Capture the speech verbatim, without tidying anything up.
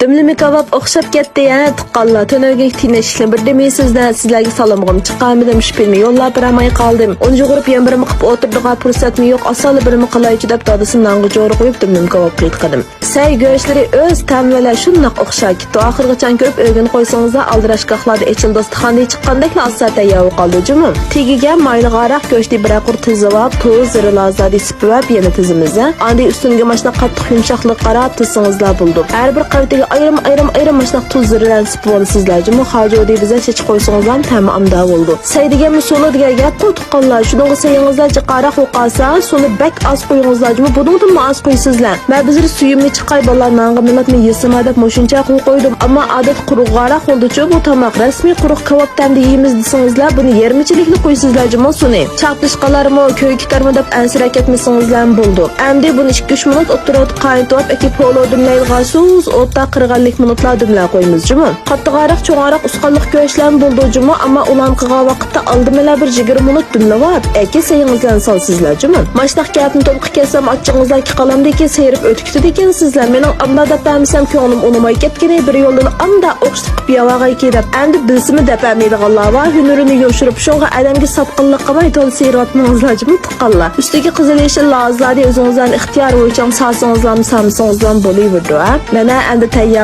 دۈملىمە كاۋاپ ئوخشاپ كەتتى ھە، تۇغقانلار. تۈنۈگۈنكى تېنەشلىكنى بىردىمى سىزدە سىزلەرگە سالامغىمۇ چىقارمىدىم، شۈپىمۇ يوللاپ بېرەلمەي قالدىم. ئۇنجۇغۇرۇپ يەنە بىرمۇ قىپ ئولتۇرىدىغان پۇرسەتمۇ يوق، ئاسانلا بىرمۇ قىلايچۇ دەپ دادىسىنى نانغا جورا قويۇپ دۈملىمە كاۋاپ قىلىۋاتقىنىم. سەي گۆشلىرى ئۆز تەمى بىلەن شۇنداق ئوخشاش كېتىدۇ. ئاخىرغىچە كۆرۈپ ئۆگىنىپ قويسىڭىزلا، ئالدىراشگاھلاردا ئېچىل داستىخاندىن چىققاندەكلا ئاستا تەييار بولۇپ قالىدۇ جۇمۇ. تېگىگە مايلىغانراق گۆشنى بىرەر قۇر تىزىۋاپ، تۇز، زىرىلازادى سىپىۋەپ يەنە تىزىمىز. ئاندىن ئۈستۈنگە ماشۇنداق قاتتىق يۇمشاقلىققا قاراپ تىزسىڭىزلا بولىدۇ. ھەر بىر قەۋىتىگە ئايرىم، ئايرىم، ئايرىم ماشۇنداق تۇز، زىرىلەن سىپىۋالىسىزلا جۇمۇ. خارجۇدى بىزە چېچىپ قويسىڭىزلا تەمى ئامدا بولىدۇ. سەي دېگەنمۇ سۇلۇ دېگەن گەپ بۇ، تۇغقانلار. شۇنىڭغا سەيىڭىزلا جىقراق بولۇپ قالسا، سۇلۇ بەك ئاز قويۇڭىزلا جۇمۇ. بۇنىڭدىنمۇ ئاز قويىسىزلا. مەن بىزرى سۈيۈمنى چىقاي بالىلار، نانغا مىللەتمۇ يېسىما دەپ مۇشۇنچە قىلىپ قويدۇم. ئەمما ئادەتتە قۇرۇقراق بولىدۇچۇ بۇ تاماق. رەسمىي قۇرۇق كاۋاپ تەمدە يېيىمىز دېسىڭىزلا، بۇنى يېرىمچىلىكلا قويىسىزلا جۇمۇ سۇنى. چاقنىشىپ قالارمۇ، كۆيۈپ كېتەرمۇ دەپ ئەنسىرەپ كەتمىسىڭىزلا بولىدۇ. ئەمدى بۇنى ئىككى ئۈچ مىنۇت ئوتتۇرىغا قاينىتىۋاپ، ئەكى پولۇ دۈملەيدىغان سۇس ئوتتا قىرىق ئەللىك مىنۇتلار دۈملەپ قويىمىز جۇمۇ. قاتتىقراق، چوڭراق ئۇسقانلىق گۆشلەرمۇ بولىدۇ جۇمۇ، ئەمما ئۇلارنى قىلغان ۋاقىتتا ئالدى بىلەن بىر يىگىرمە مىنۇت دۈملىۋاپ، ئەكى سەيىڭىزلەرنى سالىسىزلا جۇمۇ. ماشۇنداق گەپنى تولۇق كەتسەم، ئاچچىقىڭىزلار كېقالامدىكى سېرىپ ئۆتۈپ كېتىدىكەنسىزلەر. مېنىڭ ئامدا دەپ بەرمىسەم، كۆڭلۈم ئۇنىماي كەتكىنى، بىر يولدىن ئامدا ئوخشىتىپ قىلىپ يەۋالغايكى دەپ. ئەمدى بىلسىمۇ دەپ بەرمەيدىغانلار بار، ھۈنىرىنى يوشۇرۇپ، شۇڭغا ئادەمگە ساتقىنلىق قىلماي، تولا سېرىۋاتماڭلار جۇمۇ تۇغقانلار. ئۈستىگە قىزىل يېشىل لازادى ئۆزىڭىزلەرنىڭ ئىختىيارى بويىچە سالسىڭىزلارمۇ، سالمىسىڭىزلارمۇ بولۇۋېرىدۇ ھە. مانا ئەمدى تەييار.